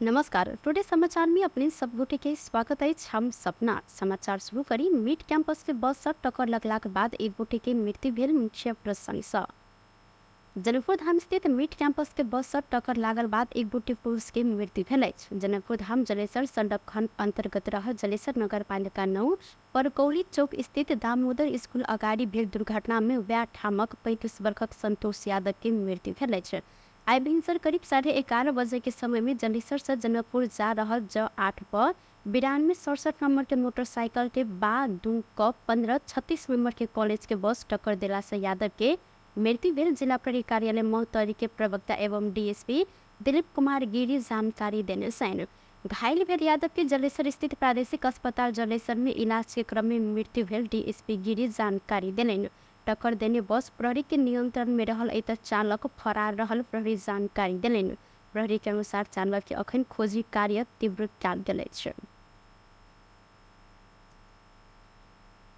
नमस्कार, टुडे समाचार में अपने सब गोटे के स्वागत अछि। हम सपना समाचार शुरू करी। मिड कैंपस के बस से टक्कर लगलाक बाद एक गोटे के मृत्यु भेल। मुख्य प्रसंग सँ जनकपुर धाम स्थित मिड कैंपस के बस से टक्कर लागल बाद एक गोटे पुरुष के मृत्यु भेल अछि। जनकपुर धाम जलेसर सड़क खंड अंतर्गत रहल जलेसर नगरपालिका 9 परकौली चौक स्थित दामोदर स्कूल अगाडि भेल दुर्घटना में वएह ठामक 35 वर्षक संतोष यादव के मृत्यु भेल अछि। आइ भिनसर करीब 11:30 बजे के समय में जलेसर से जनकपुर जा रहल ज 8 ब 9267 नंबर के मोटरसाइकिल के बा 2 क 15 36 नंबर के कॉलेज के बस टक्कर देला से यादव के मृत्यु भेल। जिला प्रहरी कार्यालय महोत्तरी के प्रवक्ता एवं डीएसपी दिलीप कुमार गिरी जानकारी देने छनि। घायल भेल यादव के जलेसर स्थित प्रादेशिक अस्पताल जलेसर में इलाज के क्रम में मृत्यु भेल डीएसपी गिरी जानकारी देलनि। टक्कर देने बस प्रहरी के नियंत्रण में रहल त चालक फरार रहल प्रहरी जानकारी देलनि। प्रहरी के अनुसार चालक के अखन खोजी कार्य तीव्र कयल गेल अछि।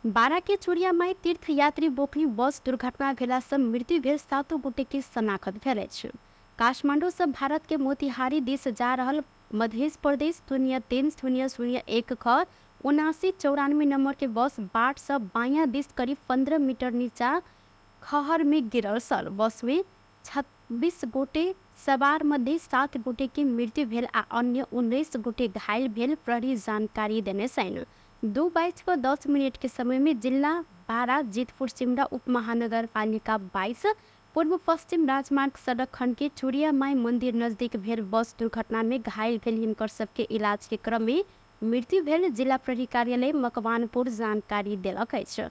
बारा के चुरियामाई तीर्थयात्री बोकनी बस दुर्घटना भेला से मृत्यु भेल 7 गोटे के शनाखत भेल अछि। काठमांडू से भारत के मोतिहारी दिस जा रहल मध्य प्रदेश 03 0 0 1 ख 79 94 नंबर के बस बाट से बायां दिस करीब 15 मीटर नीचा खहर में गिरल छल। बस में 26 गोटे सवार मध्ये 7 गोटे के मृत्यु भेल आ अन्य 19 गोटे घायल भेल प्रहरी जानकारी देने छनि। 2:10 के समय में जिला 12 जितपुर सिमरा उपमहानगरपालिका 22 पूर्व पश्चिम राजमार्ग सड़क खंड के चुरियामाई मंदिर नजदीक भेल बस दुर्घटना में घायल भेल हिनकर सबके इलाज के क्रम में मृत्यु भेल जिला प्रहरी कार्यालय मकवानपुर जानकारी देलक अछि।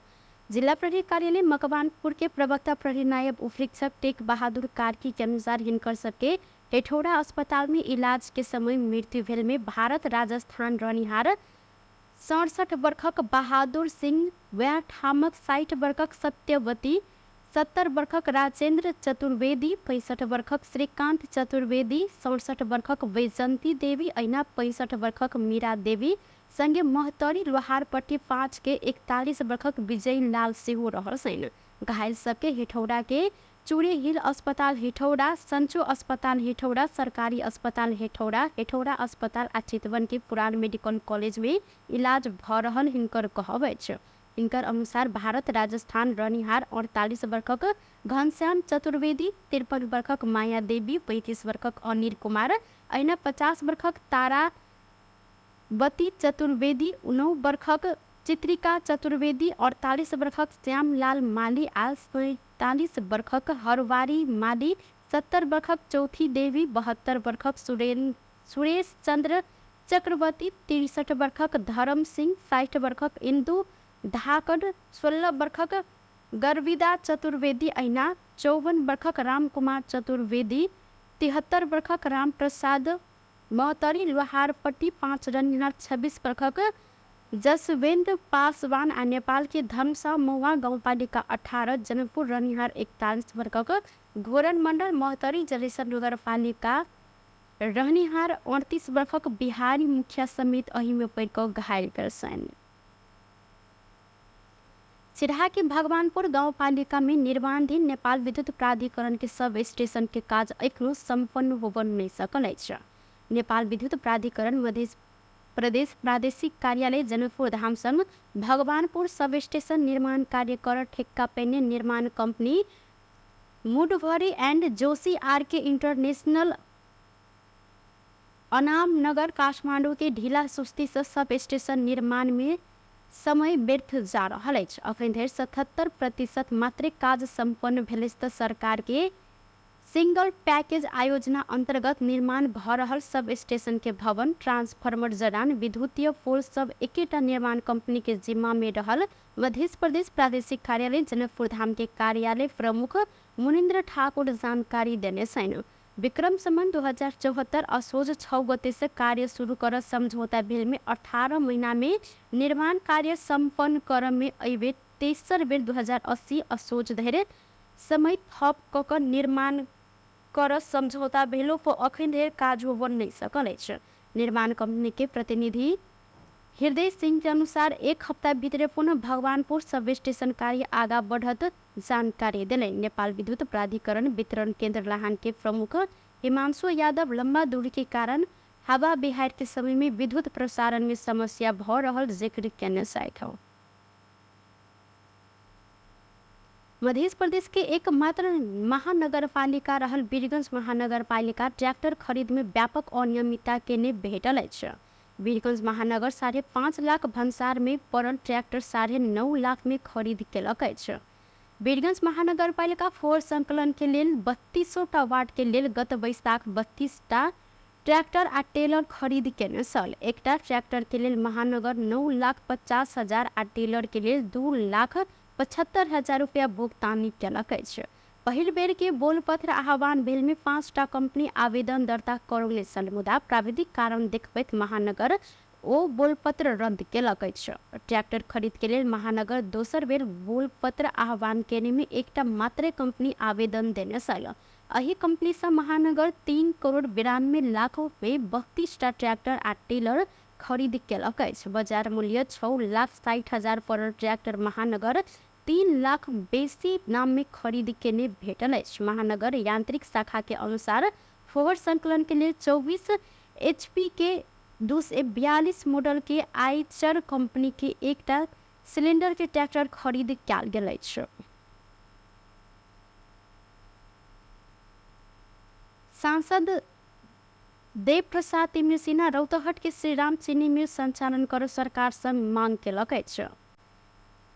जिला प्रहरी कार्यालय मकवानपुर के प्रवक्ता प्रहरी नायब उपरीक्षक टेक बहादुर कार्की के अनुसार हिनकर सबके हेठौड़ा अस्पताल में इलाज के समय मृत्यु भेल में भारत राजस्थान रहनिहार 67 वर्षक बहादुर सिंह, वएह ठामक 60 वर्षक सत्यवती, 70 वर्षक राजेंद्र चतुर्वेदी, 65 वर्षक श्रीकांत चतुर्वेदी, 67 वर्षक वैजंती देवी, अहिना 65 वर्षक मीरा देवी संगे महोत्तरी लोहारपट्टी 5 के 41 वर्षक विजय लाल सेहो रहल छनि। घायल सबके हेठौड़ा के चूरे हिल अस्पताल हेठौड़ा, संचो अस्पताल हेठौड़ा, सरकारी अस्पताल हेठौड़ा, हेठौड़ा अस्पताल आ चितवन के पुरान मेडिकल कॉलेज में इलाज भ रहल हिनकर कहब अछि। हिनकर अनुसार भारत राजस्थान रहनिहार 48 वर्षक घनश्याम चतुर्वेदी, 53 वर्षक माया देवी, 35 वर्षक अनिल कुमार, अहिना 50 वर्षक तारावती चतुर्वेदी, 9 वर्षक चित्रिका चतुर्वेदी, 48 वर्षक श्यामलाल माली आ 47 वर्षक हरवारी माली, 70 वर्षक चौथी देवी, 72 वर्षक सुरेश चंद्र चक्रवर्ती, 63 वर्षक धर्म सिंह, 60 वर्षक इंदु धाकड़, 16 वर्षक गर्विदा चतुर्वेदी, अहिना 54 वर्षक रामकुमार चतुर्वेदी, 73 वर्षक रामप्रसाद महोत्तरी लोहारपट्टी 5 रहनिहार 26 वर्षक जसवेन्द्र पासवान आ नेपाल के धमसा मौआ गाउँपालिका 18 जनकपुर रहनिहार 41 वर्षक घोरन मण्डल महोत्तरी जलेसर नगरपालिका रहनिहार 38 वर्षक बिहारी मुखिया समेत एहिमे पड़ि कऽ घायल भेल छनि। सिरहा के भगवानपुर गाउँपालिका में निर्माणाधीन नेपाल विद्युत प्राधिकरण के सब स्टेशन के काज एखनो सम्पन्न होबऽ नहि सकल अछि। नेपाल विद्युत प्राधिकरण मध्य प्रदेश प्रादेशिक कार्यालय जनकपुर धाम संग भगवानपुर सब स्टेशन निर्माण कार्य कर ठेक्का पेने निर्माण company Mudbhari and Joshi R K international Anamnagar Kathmandu के ढीला सुस्ती से सब स्टेशन निर्माण में समय व्यर्थ जा रहल अछि। अखन धरि 77% मात्रे काज सम्पन्न भेल तऽ सरकार के सिंगल पैकेज आयोजना अंतर्गत निर्माण भऽ रहल सब स्टेशन के भवन, ट्रांसफार्मर जडान, विद्युतीय पोल सब एकेटा निर्माण कंपनी के जिम्मा में रहल मध्य प्रदेश प्रादेशिक कार्यालय जनकपुर धाम के कार्यालय प्रमुख मुनिन्द्र ठाकुर जानकारी देने छनि। विक्रम संबंध 2074 असोज 6 गते से कार्य शुरू कर समझौता भेल में 18 महीना में निर्माण कार्य सम्पन्न कर में एहि तेसर बेर 2080 असोज धरि समय थप क कऽ निर्माण कर समझौता भेलो पर अखन धरि काज होबऽ नहि सकल अछि। निर्माण कंपनी के प्रतिनिधि हृदय सिंह के अनुसार एक हफ्ता भीतरे पुनः भगवानपुर सब स्टेशन कार्य आगा बढ़त जानकारी देलनि। नेपाल विद्युत प्राधिकरण वितरण केंद्र लाहान के प्रमुख हिमांशु यादव लंबा दूरी के कारण हावा बिहाड़ि के समय में विद्युत प्रसारण में समस्या भ रहल जिक्र केने छथि। मध्य प्रदेश के एकमात्र महानगरपालिका रहल वीरगंज महानगरपालिका ट्रैक्टर खरीद में व्यापक अनियमितता केने भेटल अछि। वीरगंज महानगर 5.5 लाख भन्सार में पड़ल ट्रैक्टर 9.5 लाख में खरीद केलक अछि। वीरगंज महानगरपालिका फोहोर संकलन के लेल 32टा वार्ड के लेल गत वैशाख 32टा ट्रैक्टर आ टेलर खरीद केने छल। एकटा ट्रैक्टर के लेल महानगर 9,50,000 आ टेलर के लेल 2,75,000 रुपया भुगतानी केलक अछि। पहिल बेर के बोलपत्र आह्वान भेल में 5टा कंपनी आवेदन दर्ता करौने छल, मुदा प्राविधिक कारण देखबैत महानगर ओ बोलपत्र रद्द केलक अछि। ट्रैक्टर खरीद के लेल महानगर दोसर बेर बोलपत्र आह्वान केने में एकटा मात्रे कंपनी आवेदन देने छल। एहि कंपनी से महानगर 3,92,00,000 में 32टा ट्रैक्टर आ टेलर खरीद केलक अछि। बाजार मूल्य 6,60,000 पड़ल ट्रैक्टर महानगर 3 लाख बेसी दाम में खरीद केने भेटल अछि। महानगर यांत्रिक शाखा के अनुसार फोहर संकलन के लेल 24 एचपी के 242 मॉडल के आइचर कंपनी के एकटा सिलेंडर के ट्रैक्टर खरीद कयल गेल अछि। सांसद देव प्रसाद तिमिल्सिना रौतहट के श्रीराम चीनी मिल संचालन कर सरकार से मांग केलक अछि।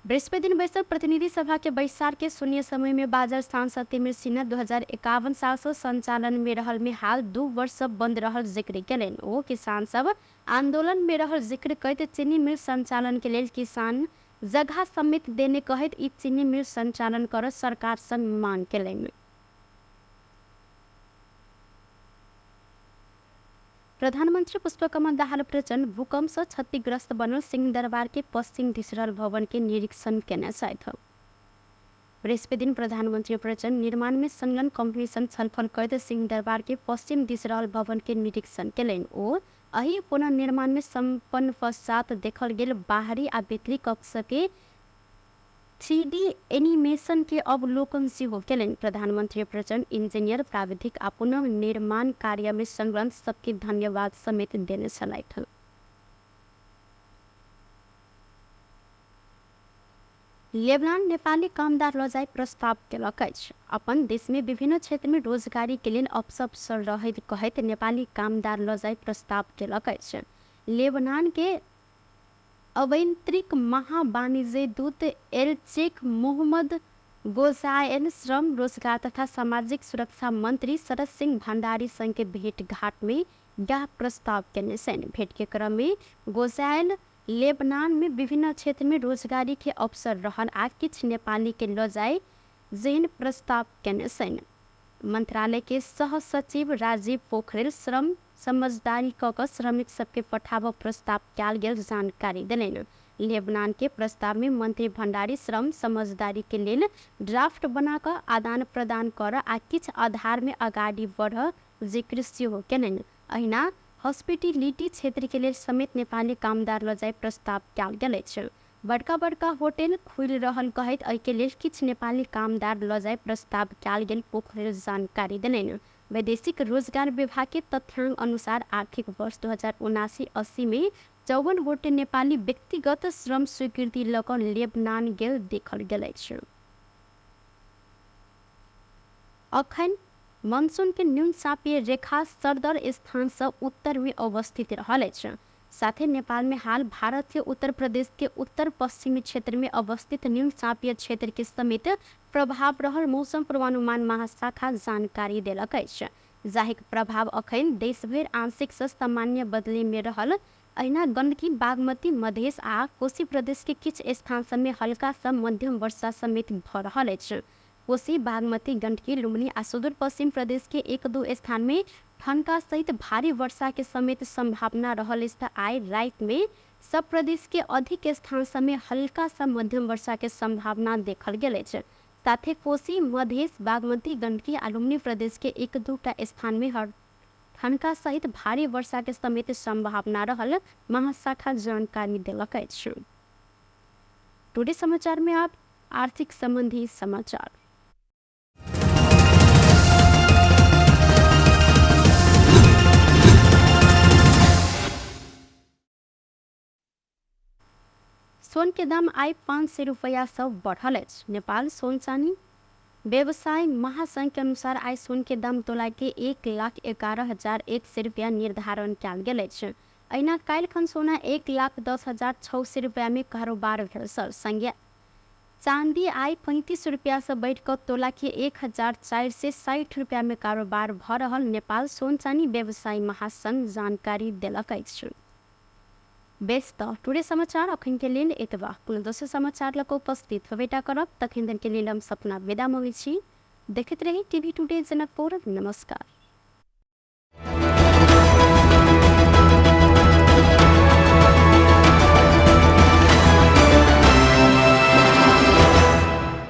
बृहस्पति दिन बैसल प्रतिनिधि सभा के बैसार के शून्य समय में बाजल सांसद तिमिल्सिना 2051 साल से संचालन में रहल में हाल 2 वर्ष से बंद रहल जिक्र केलनि। ओ किसान सब आंदोलन में रहल जिक्र करैत चीनी मिल संचालन के लेल किसान जगह समेत देने कहैत ई चीनी मिल संचालन कर सरकार से मांग केलनि। प्रधानमंत्री पुष्पकमल दाहाल प्रचण्ड भूकंप से क्षतिग्रस्त बनल सिंहदरबार के पश्चिम दिस रहल भवन के निरीक्षण केने छथि। बृहस्पति दिन प्रधानमंत्री प्रचण्ड निर्माण में संलग्न कंपनी संग छलफल करैत सिंहदरबार के पश्चिम दिस रहल भवन के निरीक्षण केलनि। ओ एहि पुनर्निर्माण में सम्पन्न पश्चात देखल गेल बाहरी आ भीतरी कक्ष के 3D animation के अवलोकन सेहो केलनि। प्रधानमंत्री प्रचण्ड इंजीनियर, प्राविधिक आ पुनर्निर्माण कार्य में संलग्न सबके धन्यवाद समेत देने छलथि। लेबनान नेपाली कामदार ल जाय प्रस्ताव केलक अछि। अपन देश में विभिन्न क्षेत्र में रोजगारी के लेल अवसर रहैत कहैत नेपाली कामदार ल जाय प्रस्ताव केलक अछि। लेबनान के अवैंत्रिक महावाणिज्य दूत एलचेक मोहम्मद गोजाएल श्रम रोजगार तथा सामाजिक सुरक्षा मंत्री शरद सिंह भंडारी संग के भेंटघाट में यह प्रस्ताव केने छनि। भेंट के क्रम में गोजाएल लेबनान में विभिन्न क्षेत्र में रोजगारी के अवसर रहल आ किछ नेपाली के ल जाय जेहन प्रस्ताव केने छनि। मंत्रालय के सह सचिव राजीव पोखरेल श्रम समझदारी क क श्रमिक सबके पठाबऽ प्रस्ताव कयल गेल जानकारी देलनि। लेबनान के प्रस्ताव में मंत्री भंडारी श्रम समझदारी के लेल ड्राफ्ट बना क आदान प्रदान कर आ किछ आधार में अगाडि बढ़ जिक्र सेहो केलनि। अहिना हॉस्पिटलिटी क्षेत्र के लेल समेत नेपाली कामदार ल जाय प्रस्ताव कयल गेल अछि। बड़का बड़का होटल खुलि रहल कहैत एहि के लेल किछ नेपाली कामदार ल जाय प्रस्ताव कयल गेल पोखरेल जानकारी देलनि। वैदेशिक रोजगार विभाग के तथ्यांक अनुसार आर्थिक वर्ष 2079-80 में 54 गोटे नेपाली व्यक्तिगत श्रम स्वीकृति ल क लेबनान गेल देखल गेल अछि। अखन मनसून के न्यून चापीय रेखा सरदर स्थान से उत्तर में अवस्थित रहल अछि। साथे नेपाल में हाल भारत के उत्तर प्रदेश के उत्तर पश्चिमी क्षेत्र में अवस्थित न्यून चापीय क्षेत्र के समेत प्रभाव रहल मौसम पूर्वानुमान महाशाखा जानकारी देलक अछि। जाहिक प्रभाव अखन देशभरि आंशिक से सामान्य बदली में रहल। अहिना गण्डकी, बागमती, मधेश आ कोशी प्रदेश के किछ स्थान सब में हल्का से मध्यम वर्षा समेत भ रहल अछि। कोशी, बागमती, गण्डकी, लुम्बिनी आ सुदूर पश्चिम प्रदेश के 1-2 स्थान में ठनका सहित भारी वर्षा के समेत संभावना रहल अछि। त आइ राति में सब प्रदेश के अधिक स्थान सब में हल्का से मध्यम वर्षा के संभावना देखल गेल अछि। साथे कोशी, मधेश, बागमती, गण्डकी आ लुम्बिनी प्रदेश के 1-2 टा स्थान में ठनका सहित भारी वर्षा के समेत संभावना रहल महाशाखा जानकारी देलक अछि। टुडे समाचार में आप आर्थिक संबंधी समाचार। सोन के दाम आइ 500 रुपैया सँ बढ़ल अछि। नेपाल सोन चानी व्यवसाय महासंघ के अनुसार आइ सोन के दाम तोला के 1,11,100 रुपैया निर्धारण कयल गेल अछि। अहिना काल्हि खन सोना 1,10,600 रुपैया में कारोबार भेल छल। संगे चांदी आइ 35 रुपैया सँ बढ़ि कऽ तोला के 1,460 रुपैया में कारोबार भऽ रहल नेपाल सोन चानी व्यवसाय महासंघ जानकारी देलक अछि। बेस तऽ टुडे समाचार अखन के लेल एतबा। कोनो दोसर समाचार लऽ कऽ उपस्थित होबेटा करब, तखन के लेल हम सपना विदा मङ्गै छी। देखैत रही टीवी टुडे जनकपुर। नमस्कार।